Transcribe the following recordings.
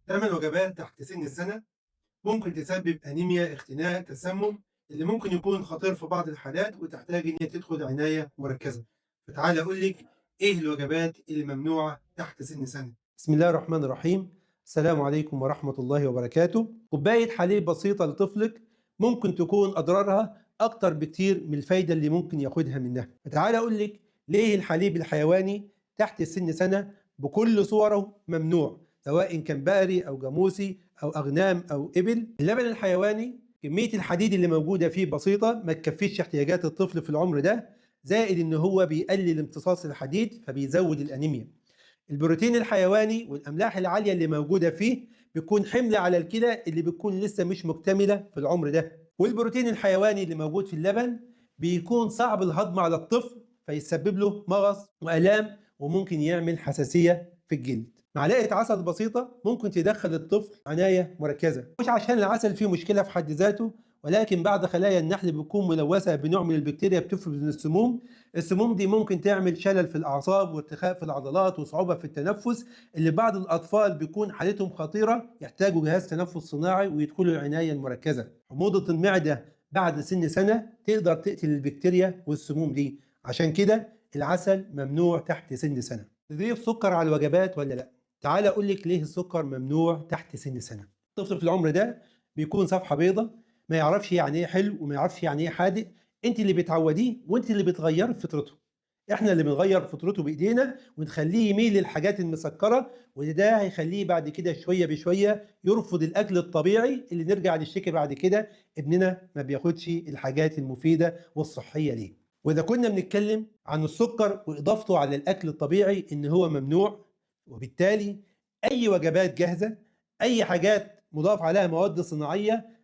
8 وجبات تحت سن السنة ممكن تسبب أنيميا، اختناق، تسمم، اللي ممكن يكون خطير في بعض الحالات وتحتاج إن هي تدخل عناية مركزة. فتعالى أقول لك إيه الوجبات اللي ممنوعة تحت سن سنة. بسم الله الرحمن الرحيم. السلام عليكم ورحمة الله وبركاته. كوباية حليب بسيطة لطفلك ممكن تكون أضرارها أكتر بكتير من الفايدة اللي ممكن ياخدها منها. فتعالى أقول لك ليه الحليب الحيواني تحت سن سنة بكل صوره ممنوع، سواء كان بقري أو جاموسي أو أغنام أو إبل. اللبن الحيواني كمية الحديد اللي موجودة فيه بسيطة، ما تكفيش احتياجات الطفل في العمر ده، زائد إن هو بيقلل امتصاص الحديد فبيزود الأنيميا. البروتين الحيواني والأملاح العالية اللي موجودة فيه بيكون حمل على الكلى اللي بتكون لسه مش مكتملة في العمر ده، والبروتين الحيواني اللي موجود في اللبن بيكون صعب الهضم على الطفل فيسبب له مغص وآلام وممكن يعمل حساسية في الجلد. معلقة عسل بسيطة ممكن تدخل الطفل عناية مركزة، مش عشان العسل فيه مشكلة في حد ذاته، ولكن بعض خلايا النحل بتكون ملوثة بنوع من البكتيريا بتفرز من السموم. السموم دي ممكن تعمل شلل في الأعصاب وارتخاء في العضلات وصعوبة في التنفس، اللي بعض الأطفال بيكون حالتهم خطيرة يحتاجوا جهاز تنفس صناعي ويدخلوا العناية المركزة. حموضة المعدة بعد سن سنة تقدر تقتل البكتيريا والسموم دي، عشان كده العسل ممنوع تحت سن سنة. تضيف سكر على الوجبات ولا لا؟ تعال أقول لك ليه السكر ممنوع تحت سن سنة. الطفل في العمر ده بيكون صفحة بيضة، ما يعرفش يعني ايه حلو وما يعرفش يعني ايه حادق. انت اللي بتعوديه وانت اللي بتغيري فطرته. احنا اللي بنغير فطرته بايدينا ونخليه يميل للحاجات المسكره، وده هيخليه بعد كده شوية بشوية يرفض الاكل الطبيعي، اللي نرجع نشتكي بعد كده ابننا ما بياخدش الحاجات المفيدة والصحية ليه. واذا كنا بنتكلم عن السكر واضافته على الاكل الطبيعي ان هو ممنوع، وبالتالي اي وجبات جاهزة، اي حاجات مضاف عليها مواد صناعية،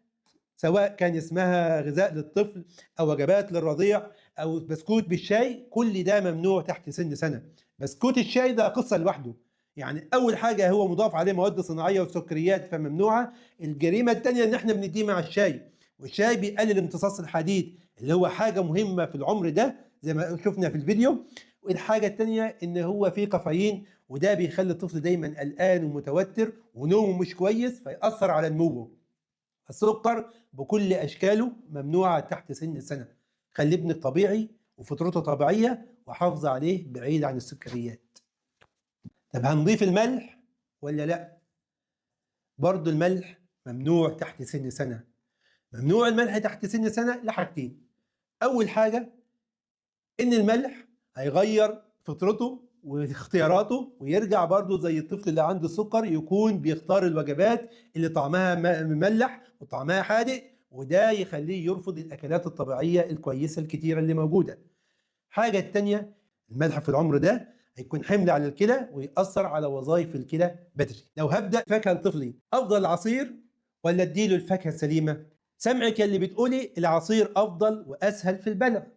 سواء كان اسمها غذاء للطفل او وجبات للرضيع او بسكوت بالشاي، كل ده ممنوع تحت سن سنة. بسكوت الشاي ده قصة لوحده، يعني اول حاجة هو مضاف عليه مواد صناعية وسكريات فممنوعه. الجريمة الثانية ان احنا بنديه مع الشاي، والشاي بيقلل امتصاص الحديد اللي هو حاجة مهمة في العمر ده زي ما شفنا في الفيديو. والحاجة الثانية ان هو فيه كافيين، وده بيخلي الطفل دايما قلقان ومتوتر ونومه مش كويس فيأثر على نموه. السكر بكل اشكاله ممنوعة تحت سن السنة. خلي ابنك طبيعي وفطرته طبيعية وحافظ عليه بعيد عن السكريات. طب هنضيف الملح ولا لا؟ برضو الملح ممنوع تحت سن سنة. ممنوع الملح تحت سن سنة لحاجتين. اول حاجة ان الملح هيغير فطرته واختياراته ويرجع برضه زي الطفل اللي عنده سكر، يكون بيختار الوجبات اللي طعمها مملح وطعمها حادق، وده يخليه يرفض الاكلات الطبيعية الكويسة الكتيرة اللي موجودة. حاجة التانية، الملح في العمر ده هيكون حمل على الكلى ويأثر على وظائف الكلى بدري. لو هبدأ فاكهة لطفلي، افضل العصير ولا اديله الفاكهة السليمة؟ سامعك اللي بتقولي العصير افضل واسهل في البلع.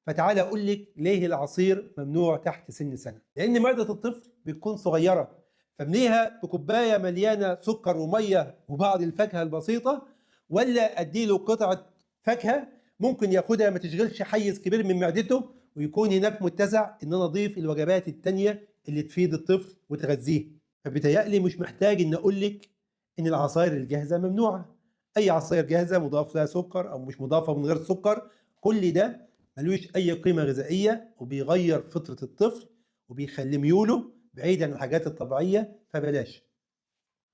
فتعالى اقول لك ليه العصير ممنوع تحت سن سنة. لان معده الطفل بتكون صغيرة، فمليها بكوبايه مليانة سكر ومية وبعض الفاكهة البسيطة، ولا اديله قطعه فاكهة ممكن ياخدها ما تشغلش حيز كبير من معدته، ويكون هناك متسع ان انا اضيف الوجبات التانية اللي تفيد الطفل وتغذية. فبيتهيألي مش محتاج ان اقول لك ان العصاير الجاهزة ممنوعة. اي عصاير جاهزة مضاف لها سكر او مش مضافة من غير سكر، كل ده ملوش اي قيمة غذائية وبيغير فطره الطفل وبيخلي ميوله بعيد عن الحاجات الطبيعية، فبلاش.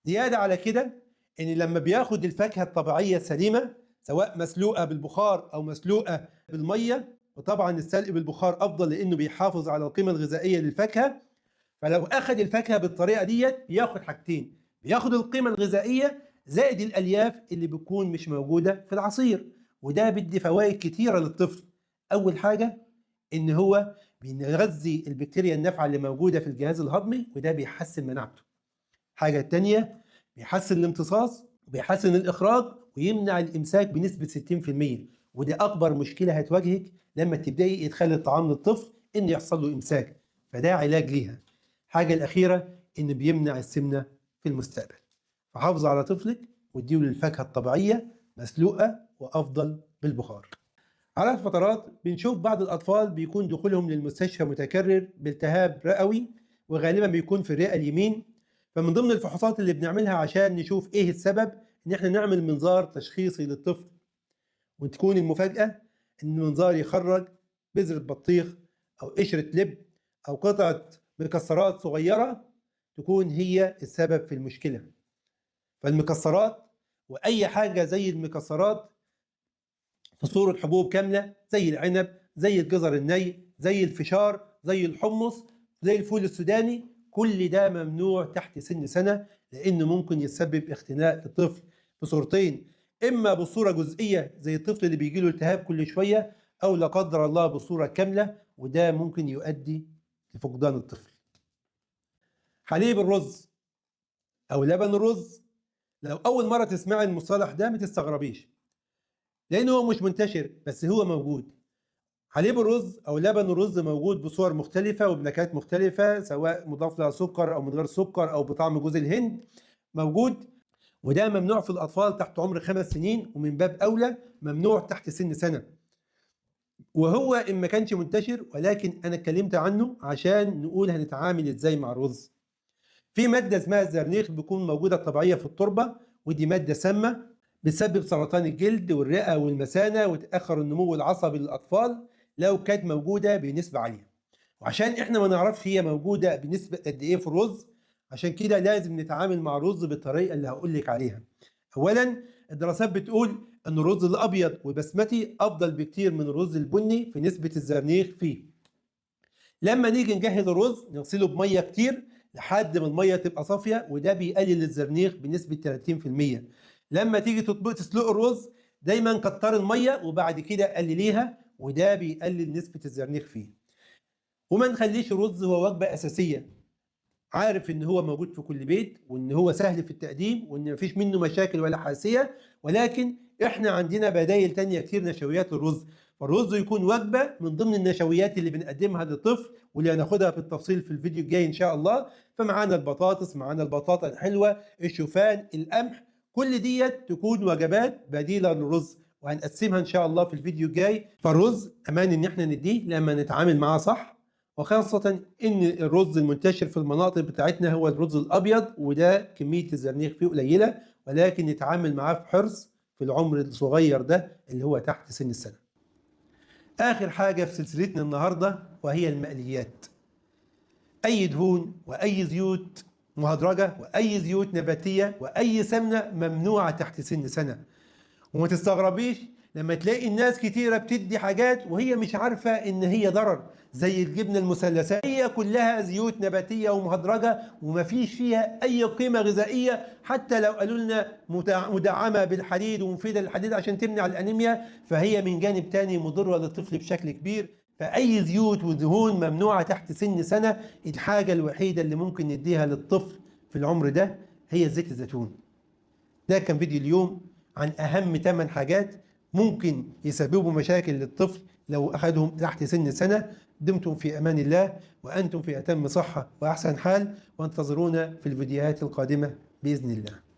زيادة على كده ان لما بياخد الفاكهة الطبيعية السليمة، سواء مسلوقة بالبخار او مسلوقة بالمية، وطبعا السلق بالبخار افضل لانه بيحافظ على القيمة الغذائية للفاكهه. فلو اخد الفاكهة بالطريقة ديت بياخد حاجتين، بياخد القيمة الغذائية زائد الالياف اللي بتكون مش موجودة في العصير، وده بيدي فوائد كتيرة للطفل. اول حاجة ان هو بيغذي البكتيريا النافعة اللي موجودة في الجهاز الهضمي، وده بيحسن مناعته. حاجة التانية بيحسن الامتصاص وبيحسن الاخراج ويمنع الامساك بنسبة 60%، ودي اكبر مشكلة هتواجهك لما تبداي ادخال الطعام للطفل ان يحصل له امساك، فده علاج ليها. حاجة الاخيرة ان بيمنع السمنة في المستقبل. فحافظ على طفلك واديله الفاكهة الطبيعية مسلوقة وافضل بالبخار. على الفترات بنشوف بعض الأطفال بيكون دخولهم للمستشفى متكرر بالتهاب رئوي، وغالبا بيكون في الرئة اليمين، فمن ضمن الفحوصات اللي بنعملها عشان نشوف ايه السبب ان احنا نعمل منظار تشخيصي للطفل، وتكون المفاجأة ان المنظار يخرج بذرة بطيخ او قشرة لب او قطعة مكسرات صغيرة تكون هي السبب في المشكلة. فالمكسرات واي حاجة زي المكسرات في صورة حبوب كاملة زي العنب، زي الجزر الني، زي الفشار، زي الحمص، زي الفول السوداني، كل ده ممنوع تحت سن سنة، لأنه ممكن يسبب اختناق للطفل بصورتين، إما بصورة جزئية زي الطفل اللي بيجيله التهاب كل شوية، أو لا قدر الله بصورة كاملة، وده ممكن يؤدي لفقدان الطفل. حليب الرز أو لبن الرز، لو أول مرة تسمعي المصطلح ده ما تستغربيش، لأنه هو مش منتشر بس هو موجود. حليب الرز أو لبن الرز موجود بصور مختلفة وبنكهات مختلفة، سواء مضاف لها سكر أو من غير سكر أو بطعم جوز الهند موجود، وده ممنوع في الأطفال تحت عمر 5 سنين، ومن باب أولى ممنوع تحت سن سنة. وهو إن ما كانش منتشر، ولكن أنا اتكلمت عنه عشان نقول هنتعامل إزاي مع الرز. في مادة اسمها الزرنيخ بيكون موجودة طبيعية في التربة، ودي مادة سامة بتسبب سرطان الجلد والرئة والمثانة وتأخر النمو العصبي للأطفال لو كانت موجودة بنسبة عالية. وعشان احنا ما نعرفش هي موجودة بنسبة قد ايه في الرز، عشان كده لازم نتعامل مع الرز بالطريقة اللي هقولك عليها. أولا الدراسات بتقول ان الرز الأبيض والبسمتي أفضل بكتير من الرز البني في نسبة الزرنيخ فيه. لما نيجي نجهز الرز نغسله بمية كتير لحد ما المية تبقى صافية، وده بيقلل الزرنيخ بنسبة 30%. لما تيجي تسلق الرز دايما كتر المية وبعد كده قلليها، وده بيقلل نسبة الزرنيخ فيه. وما نخليش الرز هو وجبة أساسية. عارف إن هو موجود في كل بيت، وإن هو سهل في التقديم، وإن مفيش منه مشاكل ولا حساسية، ولكن إحنا عندنا بدايل تانية كتير نشويات للرز. فالرز يكون وجبة من ضمن النشويات اللي بنقدمها للطفل، واللي هناخدها بالتفصيل في الفيديو الجاي إن شاء الله. فمعانا البطاطس، معانا البطاطا الحلوة، الشوفان، القمح، كل ديت تكون وجبات بديلة للرز، وهنقسمها إن شاء الله في الفيديو الجاي. فالرز أمان إن إحنا نديه لما نتعامل معاه صح، وخاصة إن الرز المنتشر في المناطق بتاعتنا هو الرز الأبيض، وده كمية الزرنيخ فيه قليلة، ولكن نتعامل معاه بحرص في العمر الصغير ده اللي هو تحت سن السنة. آخر حاجة في سلسلتنا النهاردة وهي المقليات. أي دهون وأي زيوت مهدرجة وأي زيوت نباتية وأي سمنة ممنوعة تحت سن سنة. وما تستغربيش لما تلاقي الناس كتيرة بتدي حاجات وهي مش عارفة إن هي ضرر، زي الجبنة المثلثات، هي كلها زيوت نباتية ومهدرجة ومفيش فيها أي قيمة غذائية، حتى لو قالوا لنا مدعمة بالحديد ومفيدة للحديد عشان تمنع الأنيميا، فهي من جانب تاني مضرة للطفل بشكل كبير. فأي زيوت ودهون ممنوعة تحت سن سنة. الحاجة الوحيدة اللي ممكن نديها للطفل في العمر ده هي زيت الزيتون. ده كان فيديو اليوم عن أهم 8 حاجات ممكن يسببوا مشاكل للطفل لو أخذهم تحت سن سنة. دمتم في أمان الله، وأنتم في أتم صحة وأحسن حال، وانتظرونا في الفيديوهات القادمة بإذن الله.